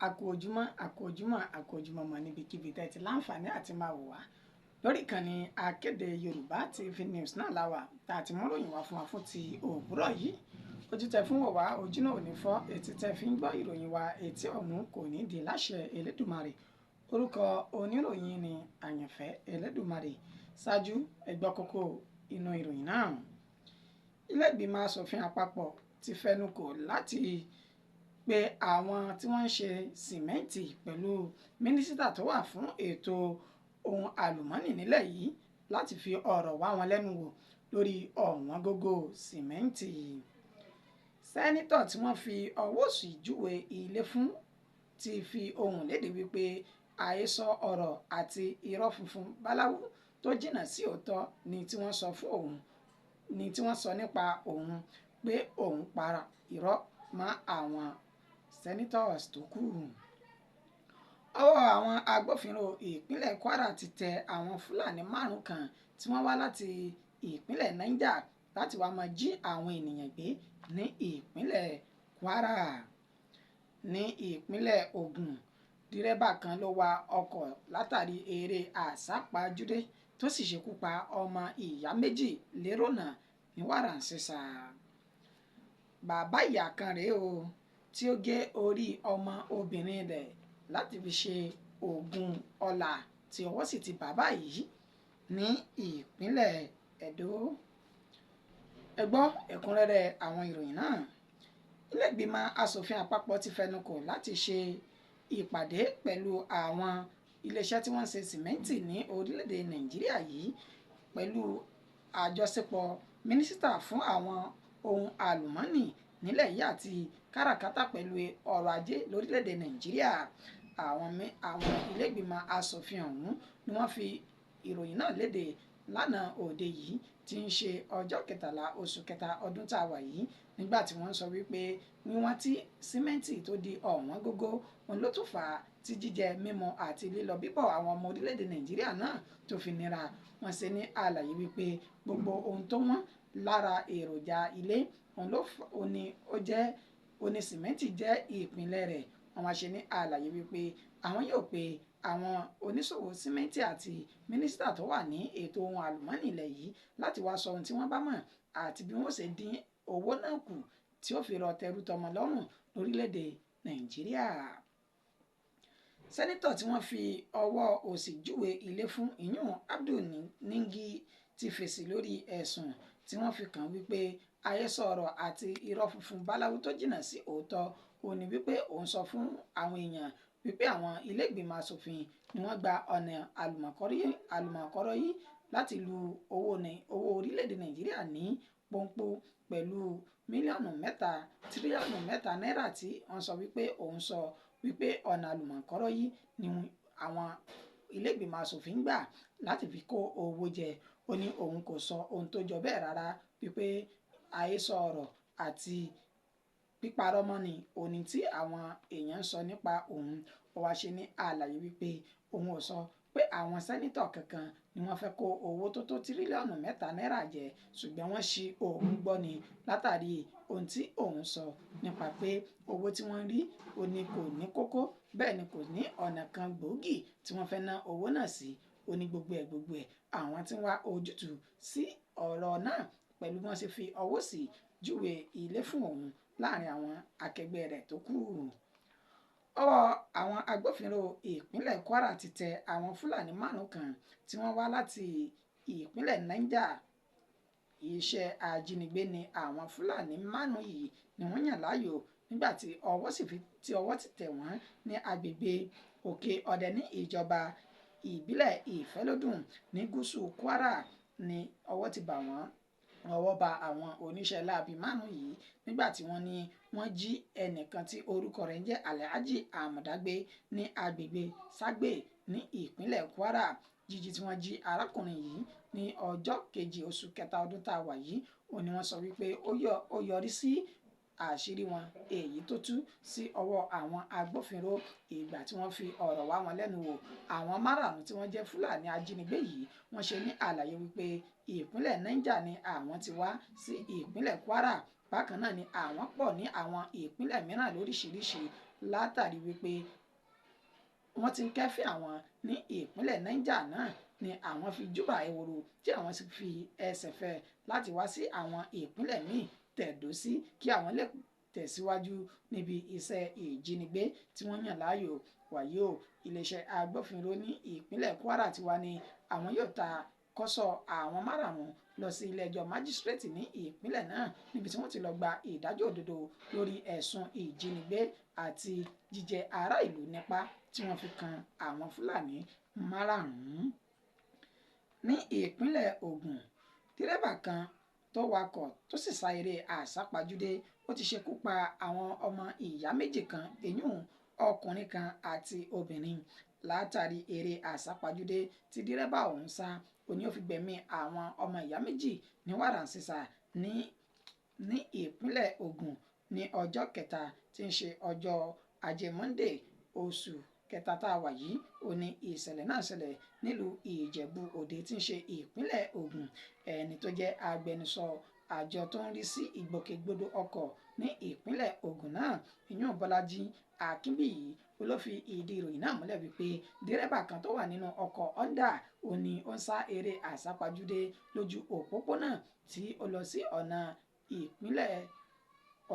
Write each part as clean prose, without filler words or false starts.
Àkú ojúmọ́, àkú ojúmọ́, àkú ojúmọ́ mọ́ níbikíbi tẹ́ ti láǹfààní àti máa wò wá lórí ìkànnì Akéde Yorùbá TV News náà la wà tá a ti mú ròyìn wá fún wa fún ti òwúrọ̀ yìí. Ojú tẹ fún wò wá, ojú náà ò ní fọ́, etí tẹ fi ń gbọ́ ìròyìn wa, etí ọ̀hún kò ní di láṣẹ Elédùmarè. Orúkọ oníròyìn ni Àyànfẹ́ Elédùmarè. Ṣáájú ẹ gbọ́ kókó inú ìròyìn náà. Ilé ìgbìmọ̀ asòfin àpapọ̀ ti fẹnu kò láti pé àwọn tí wọ́n ń ṣe sìmẹ́ǹtì pẹ̀lú mínísítà tó wà fún ètò ohun àlùmọ́ọ́nì nílẹ̀ yìí láti fi ọ̀rọ̀ wá wọn lẹ́nu wò lórí ọ̀wọ́n gógó sìmẹ́ǹtì. Sẹ́nítọ̀ tí wọ́n fi ọwọ́ òsì júwe ilé fún ti fi ohùn léde wípé àhesọ ọ̀rọ̀ àti irọ́ funfun báláwú tó jìnnà sí òótọ́ ni tí wọ́n sọ fún òun ni tí wọ́n sọ nípa òun pé òun para irọ́ mọ́ àwọn senators tó kù. Ọwọ́ àwọn agbófinró ìpínlẹ̀ Kwara ti tẹ àwọn Fúlàní 5 kan tí wọ́n wá láti ìpínlẹ̀ Niger láti wá máa jí àwọn ènìyàn gbé ní ìpínlẹ̀ Kwara. Ní ìpínlẹ̀ Ògùn, dírẹ́bà kan ló wa ọkọ̀ látàrí eré àsápajúdé tó sì ṣekú pa ọmọ ìyá méjì lérònà ní wàràǹṣeṣà. Bàbá ìyá kan rèé o tí ó gé orí ọmọ obìnrin rẹ̀ láti fi ṣe oògùn ọlá tí ọwọ́ sì ti bàbá yìí ní ìpínlẹ̀ Ẹdó. Ẹ gbọ́ ẹ̀kúnrẹ́rẹ́ àwọn ìròyìn náà. Ilé ìgbìmọ̀ asòfin àpapọ̀ ti fẹnu kò láti ṣe ìpàdé pẹ̀lú àwọn iléeṣẹ́ tí wọ́n ń ṣe sìmẹ́ǹtì ní orílẹ̀-èdè Nàìjíríà yìí pẹ̀lú àjọṣepọ̀ mínísítà fún àwọn ohun àlùmọ́ọ́nì nílẹ̀ yìí àti káràkátà pẹ̀lú ọrọ̀ ajé lórílẹ̀-èdè Nàìjíríà. Àwọn ilé ìgbìmọ̀ asòfin ọ̀hún ni wọ́n fi ìròyìn náà léde lánàá òde yìí tí ń ṣe ọjọ́ kẹtàlá oṣù kẹta ọdún tá a wà yìí, nígbà tí wọ́n sọ wípé wíwọ́n tí símẹ́ǹtì tó di ọ̀wọ́n gógó òun ló tún fà á tí jíjẹ mímu àti lílọ bíbọ̀ àwọn ọmọ orílẹ̀-èdè Nàìjíríà náà tó fi nira. Wọ́n ṣe ní àlàyé wípé gbogbo ohun tó wọ́n lára èròjà ilé òun ni ó jẹ́ òní sìmẹ́ǹtì jẹ́ ìpínlẹ̀ rẹ̀. Wọ́n wá ṣe ní àlàyé wípé àwọn yóò pe àwọn oníṣòwò símẹ́ǹtì àti mínísítà tó wà ní ètò ohun àlùmọ́ọ́nì ilẹ̀ yìí láti wá sọ ohun tí wọ́n bá mọ̀ àti bí wọ́n ṣe dín owó náà kù tí ó fi rọ tẹrú tọmọ lọ́rùn lórílẹ̀‐èdè Nàìjíríà. Sẹ́nítọ̀ tí wọ́n fi ọwọ́ òsì júwe ilé fún ìyún Abdul Ningi ti fèsì lórí ẹ̀sùn tí wọ́n fi kàn wípé àhesọ ọ̀rọ̀ àti irọ́ funfun báláwú tó jìnnà sí òótọ́ òun ni wípé òun sọ fún àwọn èèyàn wípé àwọn ilé ìgbìmọ̀ asòfin ni wọ́n gba ọ̀nà àlùmọ̀kọ́rọ́ yìí láti lu owó orílẹ̀-èdè Nàìjíríà ní pọ́npọ́ pẹ̀lú tírílíọ̀nù mẹ́ta náírà tí wọ́n sọ wípé òun sọ wípé ọ̀nà àlùmọ̀kọ́rọ́ yìí ni àwọn ilé ìgbìmọ̀ asòfin gbà láti fi kó owó jẹ. Ó ní òun kò sọ ohun tó jọ bẹ́ẹ̀ rárá wípé àhesọ ọ̀rọ̀ àti píparọ́ mọ́ni òní tí àwọn èèyàn ń sọ nípa òun. Ó wá ṣe ní àlàyé wípé òun ò sọ pé àwọn sẹ́nítọ̀ kankan ni wọ́n fẹ́ kó owó tó tó tírílíọ̀nù mẹ́ta náírà jẹ, ṣùgbọ́n wọ́n ṣi òun gbọ́ ni látàrí ohun tí òun sọ nípa pé owó tí wọ́n rí òní kò ní kókó, bẹ́ẹ̀ ni kò ní ọ̀nà kan gbòógì tí wọ́n fẹ́ ná owó náà sí. Ó ní gbogbo ẹ̀ àwọn tí ń wá ojútùú sí ọ̀rọ̀ náà pẹ̀lú bí wọ́n ṣe fi ọwọ́ sí júwe ilé fún òun láàrin àwọn akẹgbẹ́ rẹ̀ tó kù. Ọwọ́ àwọn agbófinró ìpínlẹ̀ Kwara ti tẹ àwọn Fúlàní 5 kan tí wọ́n wá láti ìpínlẹ̀ Niger. Iṣẹ́ ajínigbé ni àwọn Fúlàní 5 yìí ni wọ́n yàn láàyò nígbà tí ọwọ́ ti tẹ̀ wọ́n ní agbègbè Òkè Ọdẹ ní ìjọba ìbílẹ̀ Ìfẹ́lódùn ní gúúsù Kwara ni ọwọ́ ti bà wọ́n. Ọwọ́ bà àwọn oníṣẹ́ láabi 5 yìí nígbà tí wọ́n ní wọ́n jí ẹnìkan tí orúkọ rẹ̀ ń jẹ́ Alhaji Amọ̀dágbé ní agbègbè Ságbè ní ìpínlẹ̀ Kwara. Jíjí tí wọ́n jí arákùnrin yìí ní ọjọ́ kejì oṣù kẹta ọdún tá a wà yìí òun ni wọ́n sọ wípé ó yọrí sí àṣírí wọn èyí tó tú sí ọwọ́ àwọn agbófinró. Ìgbà tí wọ́n fi ọ̀rọ̀ wá wọn lẹ́nu wò, àwọn 5 tí wọ́n jẹ́ Fúlàní ajínigbé yìí wọ́n ṣe ní àlàyé wípé ìpínlẹ̀ Niger ni àwọn ti wá sí ìpínlẹ̀ Kwara Bákan náà ni àwọn pọ̀ ní àwọn ìpínlẹ̀ mìíràn lóríṣiríṣi látàrí wípé wọ́n ti ń kẹ́fín àwọn ní ìpínlẹ̀ Niger náà ni àwọn fi júbà ehoro tí àwọn sì fi ẹsẹ̀ fẹ́ láti wá sí àwọn ìpínlẹ̀ míì tẹ̀dó sí kí àwọn lè tẹ̀síwájú níbi iṣẹ́ ìjínigbé tí wọ́n yàn láàyò. Wàyí o, iléeṣẹ́ agbófinró ní ìpínlẹ̀ Kwara ti wá ní àwọn yóò ta kọ́sọ̀ àwọn márààrún lọ sí ilé ẹjọ́ májísírèètì ní ìpínlẹ̀ náà níbi tí wọ́n ti lọ gba ìdájọ́ òdodo lórí ẹ̀sùn ìjínigbé àti jíjẹ ará ìlú nípa tí wọ́n fi kan àwọn Fúlàní márààrún. Ní ìpínlẹ̀ Ògùn, dírẹ́bà kan tó wakọ̀ tó sì sá eré àsápajúdé ó ti ṣekú pa àwọn ọmọ ìyá méjì kan, èyún ọkùnrin kan àti obìnrin, látàrí eré àsápajúdé tí dírẹ́bà ọ̀hún sá. Ó ní ó fi gbẹ̀mí àwọn ọmọ ìyá méjì ní wàràǹsesà ní ìpínlẹ̀ Ògùn ní ọjọ́ kẹta tí ń ṣe ọjọ́ Ajé Monday oṣù kẹta tá a wà yìí. Ó ní ìṣẹ̀lẹ̀ náà ṣẹlẹ̀ nílùú Ìjẹ̀bú Òde tí ń ṣe ìpínlẹ̀ Ògùn. Ẹni tó jẹ́ agbẹnusọ àjọ tó ń rí sí ìgbòkègbodò ọkọ̀ ní ìpínlẹ̀ Ògùn náà, ìyún Bọ́lájí Akínbíyì, ló fi ìdí ìròyìn náà múlẹ̀ wípé dírẹ́bà kan tó wà nínú ọkọ̀ Honda ó ní ó ń sá eré àsápajúdé lójú òpópónà tí ó lọ sí ọ̀nà ìpínlẹ̀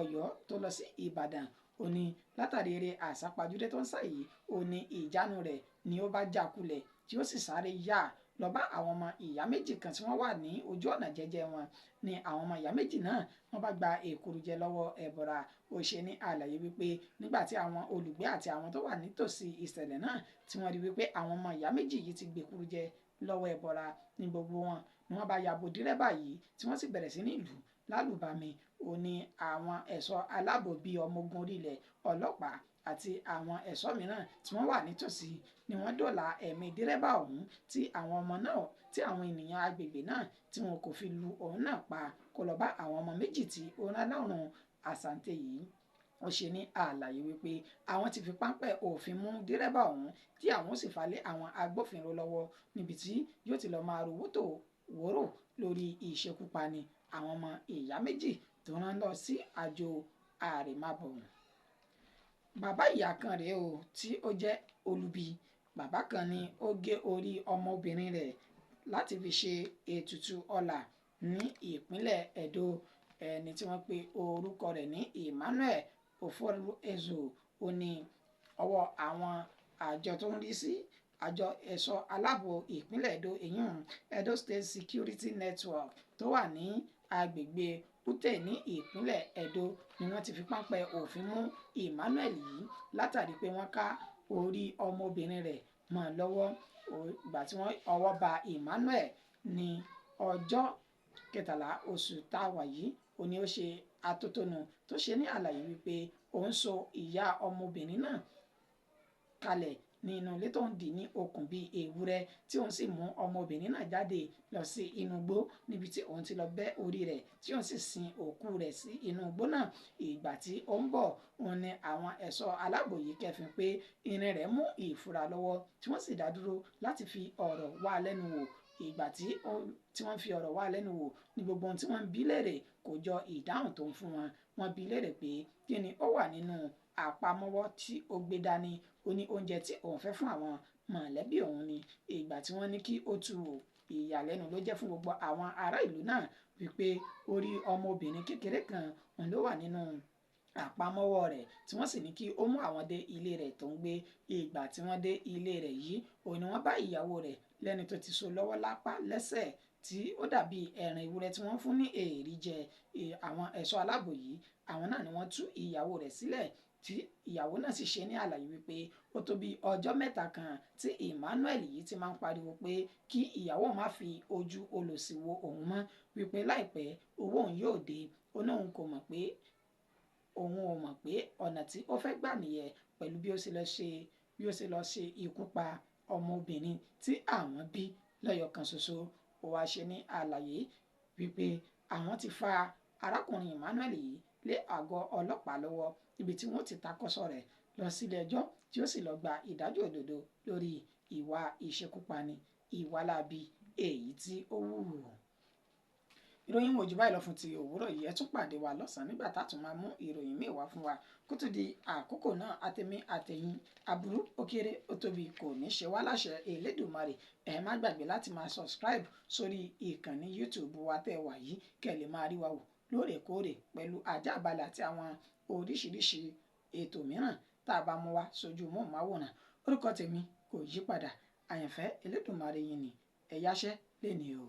Ọ̀yọ́ tó lọ sí Ìbàdàn. Ó ní látàrí eré àsápajúdé tó ń sá yìí, ó ní ìjánu rẹ̀ ni ó bá já kulẹ̀ tí ó sì sáré yá lọ bá àwọn ọmọ ìyá méjì kan tí wọ́n wà ní ojú ọ̀nà jẹ́jẹ́ wọn. Ni àwọn ọmọ ìyá méjì náà wọ́n bá gba èkuru jẹ lọ́wọ́ ẹ̀bọra. Ó ṣe ní àlàyé wípé nígbà tí àwọn olùgbé àti àwọn tó wà nítòsí ìṣẹ̀lẹ̀ náà tí wọ́n rí wípé àwọn ọmọ ìyá méjì yìí ti gbèkuru jẹ lọ́wọ́ ẹ̀bọra, ní gbogbo wọn ni wọ́n bá yabo dírẹ́bà yìí tí wọ́n sì bẹ̀rẹ̀ sí ní lù lálùbami. Ó ní àwọn ẹ̀ṣọ́ aláàbò bíi ọmọ ogun orí ilẹ̀, ọlọ́pàá àti àwọn ẹ̀ṣọ́ mìíràn tí wọ́n wà nítòsí ni wọ́n dóòlà ẹ̀mí dírẹ́bà ọ̀hún tí àwọn ọmọ náà tí àwọn ènìyàn agbègbè náà tí wọn kò fi lu òun náà pa kó lọ bá àwọn ọmọ méjì tí ó rán lọ́rùn àsàǹtẹ̀ yìí. Ó ṣe ní àlàyé wípé àwọn ti fi páńpẹ́ òfin mú dírẹ́bà ọ̀hún tí àwọn sì fà lé àwọn agbófinró lọ́wọ́ níbi tí yóò ti lọ máa rówó tó wóró lórí ìṣekúpani àwọn ọmọ ìyá méjì tó rán lọ sí àjò àrèmábọ̀. Bàbá ìyá kan rèé o tí ó jẹ́ olubi. Bàbá kan ni ó gé orí ọmọbìnrin rẹ̀ láti fi ṣe ètùtù ọlà ní ìpínlẹ̀ Ẹdó. Ẹni tí wọ́n pe orúkọ rẹ̀ ní Emmanuel Oforuezo, ó ní ọwọ́ àwọn àjọ tó ń rí sí àjọ ẹ̀ṣọ́ aláàbò ìpínlẹ̀ Ẹdó, ìyún Edo State Security Network tó wà ní agbègbè Kútè ní ìpínlẹ̀ Ẹdó ni wọ́n ti fi páńpẹ́ òfin mú Emmanuel yìí látàrí pé wọ́n ká orí ọmọbìnrin rẹ̀ mọ́ lọ́wọ́. Ìgbà tí wọ́n ọwọ́ ba Emmanuel ní ọjọ́ kẹtàlá oṣù tá a wà yìí, ó ní ó ṣe atótónu tó ṣe ní àlàyé wípé òun so ìyá ọmọbìnrin náà kalẹ̀ ní inú ilé tó ń dì ní okùn bíi ewúrẹ́, tí òun sì mú ọmọbìnrin náà jáde lọ sí inú igbó níbi tí òun ti lọ bẹ́ orí rẹ̀ tí òun sì sin òkú rẹ̀ sí inú igbó náà. Ìgbà tí ó ń bọ̀, òun ni àwọn ẹ̀ṣọ́ aláàbò yìí kẹ́fín pé irin rẹ̀ mú ìfura lọ́wọ́ tí wọ́n sì dá dúró láti fi ọ̀rọ̀ wá lẹ́nu wò. Ìgbà tí wọ́n fi ọ̀rọ̀ wá lẹ́nu wò ní gbogbo ohun tí wọ́n ń bi léèrè kò jọ ìdáhùn tó ń fún wọn. Wọ́n bi léèrè pé kí ni ó wà nínú àpamọ́wọ́ tí ó gbé dání. Ó ní oúnjẹ tí òun fẹ́ fún àwọn mọ̀lẹ́bí òun ni. Ìgbà tí wọ́n ní kí ó tú wò, ìyàlẹ́nu ló jẹ́ fún gbogbo àwọn ará ìlú náà wípé orí ọmọbìnrin kékeré kan òun ló wà nínú àpamọ́wọ́ rẹ̀, tí wọ́n sì ní kí ó mú àwọn dé ilé rẹ̀ tó ń gbé. Ìgbà tí wọ́n dé ilé rẹ̀ yìí, òun ni wọ́n bá ìyàwó rẹ̀ lẹ́ni tó ti so lọ́wọ́ lápá lẹ́sẹ̀ tí ó dàbí ẹran ewúrẹ́ tí wọ́n fún ní èérí jẹ. Àwọn ẹ̀ṣọ́ aláàbò yìí, àwọn náà ni wọ́n tú ìyàwó rẹ̀ sílẹ̀, tí ìyàwó náà sì ṣe ní àlàyé wípé ó tó bí ọjọ́ mẹ́ta kan tí Emmanuel yìí ti máa ń pariwo pé kí ìyàwó má fi ojú olòṣì wo òun mọ́, wípé láìpẹ́ owó òun yóò dé. Ó ní òun kò mọ̀ pé òun ò mọ̀ pé ọ̀nà tí ó fẹ́ gbà nìyẹn pẹ̀lú bí ó ṣe lọ ṣe ikú pa ọmọbìnrin tí àwọn bí lọ́yọ̀ kan ṣoṣo. Ó wá ṣe ní àlàyé wípé àwọn ti fa arákùnrin Emmanuel yìí lé àgọ́ ọlọ́pàá lọ́wọ́ ibi tí wọ́n ti takọ́sọ rẹ̀ lọ sílé ẹjọ́ tí ó sì lọ gba ìdájọ́ òdodo lórí ìwà ìṣekúpani ìwà láabi èyí tí ó wù. Ìròyìn wo jù báyìí lọ fún ti òwúrọ̀ yìí. Ẹ tún pàdé wa lọ́sàn-án nígbà tá a tún máa mú ìròyìn míì wá fún wa. Kó tó di àkókò náà, àtẹ̀mí àtẹ̀yìn, aburú ó kéré ó tóbi kò ní ṣe wá láṣẹ Elédùmarè. Ẹ má gbàgbé láti máa subscribe sórí ìkànnì YouTube wa tẹ́ wà yìí, kẹ́ lè máa rí wa wò lóòrèkóòrè pẹ̀lú àjàbalẹ̀ àti àwọn oríṣiríṣi ètò mìíràn tá a bá mú wá sójú móhùnmáwòrán. Orúkọ tèmi kò yí padà, Àyànfẹ́ Elédùmarè yìí ni. Ẹ yáṣẹ́ lẹ́ni o.